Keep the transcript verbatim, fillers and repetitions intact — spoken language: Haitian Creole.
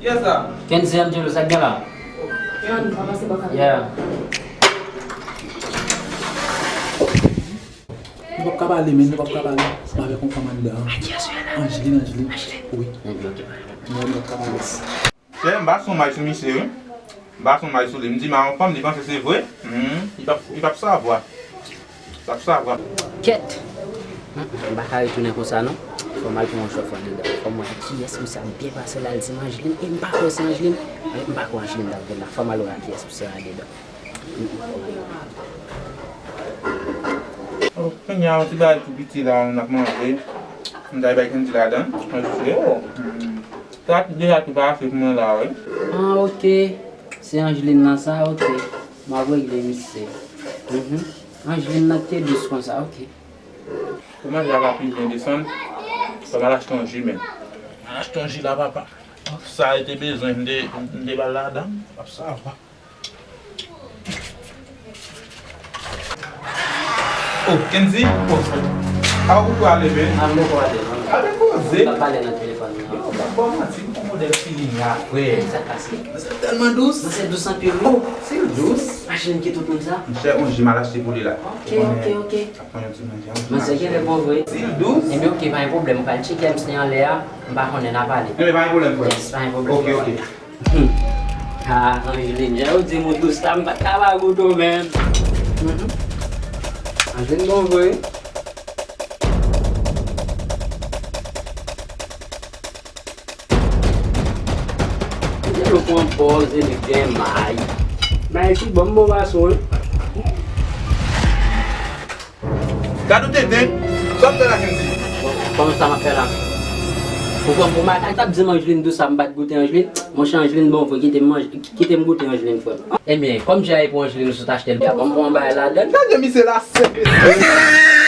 Yes, sir. Kenzie, Angelo, sa k gen la? Yon, pa pase bò kamera. Yeah. Nou p ap ka pale, men nou p ap ka pale. M avèk yon fanm anndan an. Angeline, Angeline. Wi. Non, nou p ap ka pale. Chè, m pa son may sou misye, wi. M pa son may sou li. M di m a yon fanm, li panse se vre. Hmm, li p ap, li p ap savwa. Li p ap savwa. Kèt! Hmm, m pa ka retounen konsa, non. Fò m al pran yon chòf andedan. Fò m wè kiyès misye ap byen pase la, l di m Angeline. E m pa kwè se Angeline. M pa kwè Angeline t ap vin la. Fò m al wè kiyès misye andedan. Oh, kounye a, yon ti bagay tou piti la, n ap manje. M ta bay Kenzie ladan. Mwen jis, oh. Hmm. Sa deja tou pase pou mwen la, wi. Ah, ok. Se Angeline nan sa, ok. M ap regle misye. Mhm. Angeline nan te dous konsa, ok. Pou manje a pa pi byen desann, fò m al achte yon ji menm. M al achte yon ji la, papa. Sa li te bezwen, m te, m te ba l ladan. L ap savwa. Oh, Kenzie, oh. A ou pral leve? A m poko ale, non. Al poze. M ap pale nan telefòn nan. Yo, pa ba w manti, m gon modèl feeling la, frè. Sa k pase? Mwen se tèlman dous. Mwen se dous anpil, wi. Oh, si l dous. Machin ki tout moun sa? Monchè, on ji m al achte pou li la. Ok, ok, ok. Ap pran yon ti manje, on ti manje. Manje genlè bon vre. Si l dous. Ebyen, ok, pa gen pwoblèm. M pral tcheke m si anlè a. M pa konnen, n a pale. Ebyen, pa gen pwoblèm, frè. Yes, pa gen pwoblèm. Ok, ok. Hmm. Ah, Angeline, jan yo di m ou dous la, m pa t ka pa goute w menm. Mhm. Angeline bon vre. Li te dwe pran pòz e li gen may. May pi bon, m bon fason, wi. Gad ou tenten, sa w ap fè la, Kenzie? Bon, kòman sa m ap fè la? Ou pran m pou makak, t ap di m Angeline dous sa, m pa t goute Angeline. Monchè, Angeline bon vre, kite m manje, kite m goute Angeline, frè m. Ebyen, kòm jan e pou Angeline ou sot achte l, bon, m pran yon bagay ladan. Gade misye la, sèk mesye.